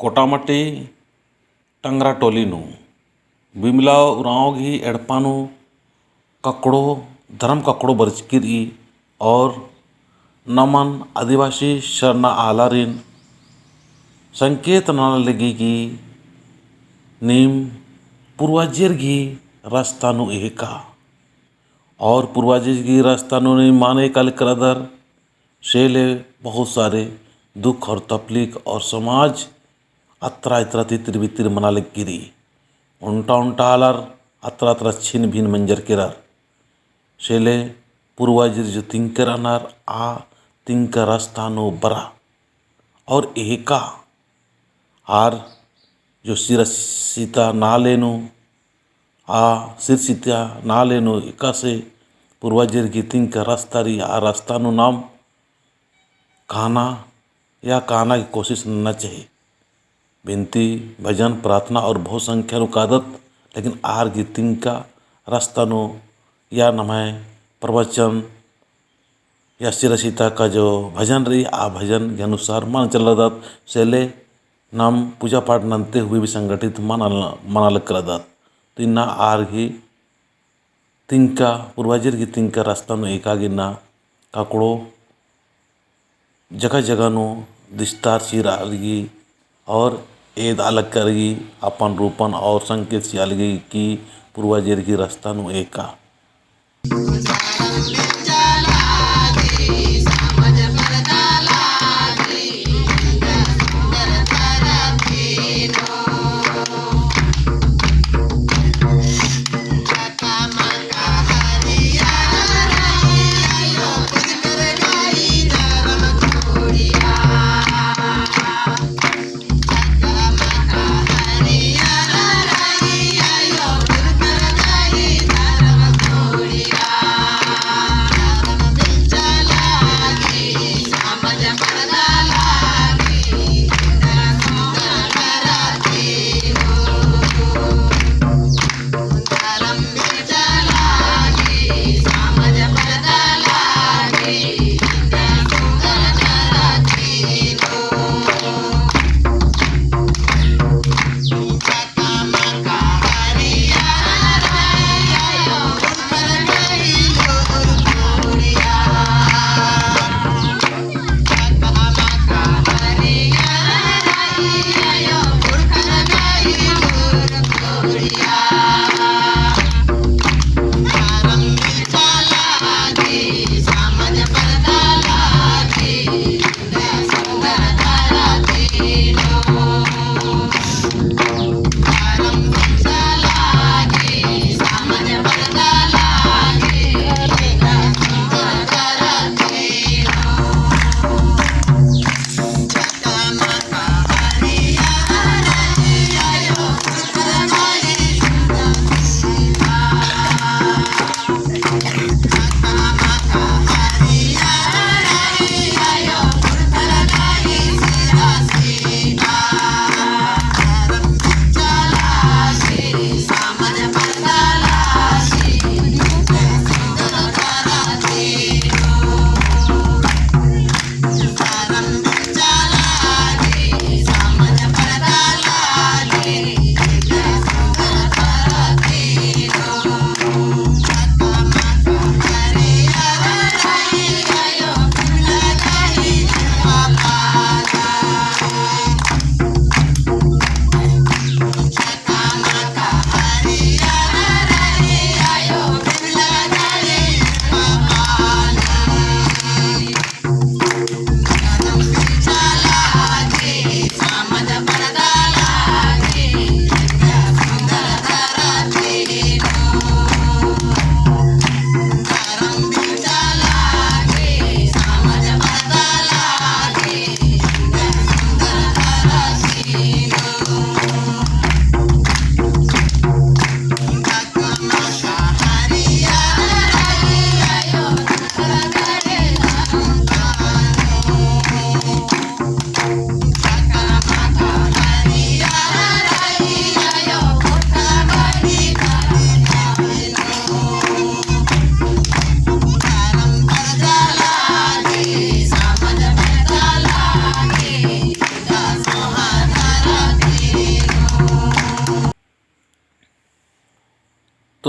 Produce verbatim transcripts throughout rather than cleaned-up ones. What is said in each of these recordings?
कोटामटी टंगरा टोली नू बिमला उराँव गही एड़पा नू ककड़ो, धर्म ककड़ो बरचकी रई और नमन आदिवासी सरना आलारिन संकेत नना लगी कि नीम पूर्वजर गही रस्ता नू एका। और पूर्वजर गही रस्ता नू नीम मल एका लगदर, से ले बहुत सारे दुख और तकलीफ और समाज अतरा इतरा तितिर बितिर मना लगी रई। ओन्टा ओन्टा आलर अतरा अतरा छिन भिन मंजर केरर। से ले पूर्वजर जो तिंकर रअनर आ तिंकर रस्ता नू बरा और एका। आर जो सिरसिता नाले नू, आ सिरसिता नाले नू एकासे पूर्वजर गही तिंकर रस्ता रई, आ रस्ता नू नाम काना या काना की कोशिश नन्ना चाही। बिनती, भजन, प्रार्थना और बहुत संख्या नू कादत, लेकिन आर गही तिंका रस्ता नू या नम्है प्रवचन या सिरसिता का जो भजन रई, आ भजन के अनुसार मल चलरदत, से ले नाम पूजा पाठ नन्ते हुए भी संगठित मल, मल लगदत। तो इन्ना आर गही तिंका, पूर्वजर गही तिंका रस्ता नू एका गे इन्ना ककड़ो जगह जगह नू दिस्तार चिआ लगी और एदा लगी अपन रूपन और संकेत चिआ लगी कि पूर्वजर गही रस्ता नू एका।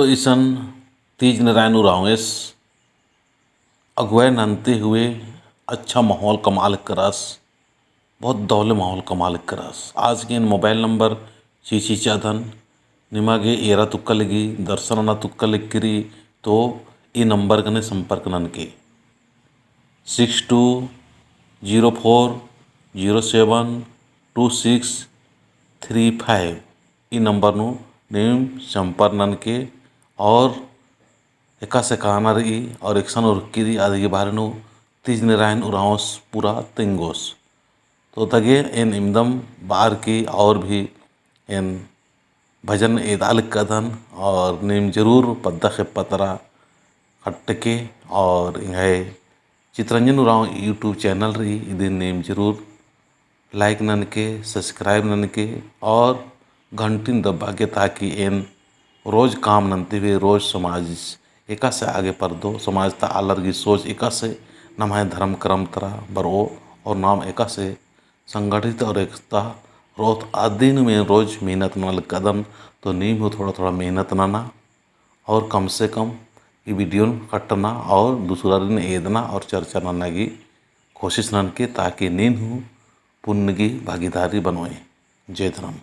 तो इसन तीज नेरायन उराँवस अगुवाई नन्ते हुए अच्छा माहौल कमआ लक्करस, बहुत दौले माहौल कमआ लक्करस। आज गे एन mobile number चिच्चदन, निमा गे एरा तुक्का लगी, दर्शन नना तुक्का लगी रई, तो ई number गने संपर्क ननके, six two zero four zero seven two six three five। ई number नू नीम संपर्क ननके और एकासे काना रई और एकसन उरखकी रई, अदी गही बारे नू तीज नेरायन उराँवस पूरा तेंगोस। तो तगे एन इमदम बअर की और भी एन भजन एदा लक्कदन और नीम जरूर पद्दा खेप्पा तरा खट्टके और एंग्है चितरंजन उराँव YouTube channel रई, इदिन नीम जरूर like ननके, subscribe ननके और घंटिन दब्बाके, ताकि एन रोज काम नन्ते हुए रोज समाज एकासे आगे परदो, समाज ता आलर गही सोच एकासे नम्है धर्म करम तरा बरओ और नाम एकासे संगठित और एकता रओत। अदिन में रोज मेहनत नना लक्कदन, तो नीम हूँ थोड़ा थोड़ा मेहनत नना और कम से कम ई video न कट्टना और दूसरारिन एदना और चर्चा नना गही कोशिश ननके, ताकि नीन हूँ पुण्य गही भागीदारी बनोय। जय धर्म।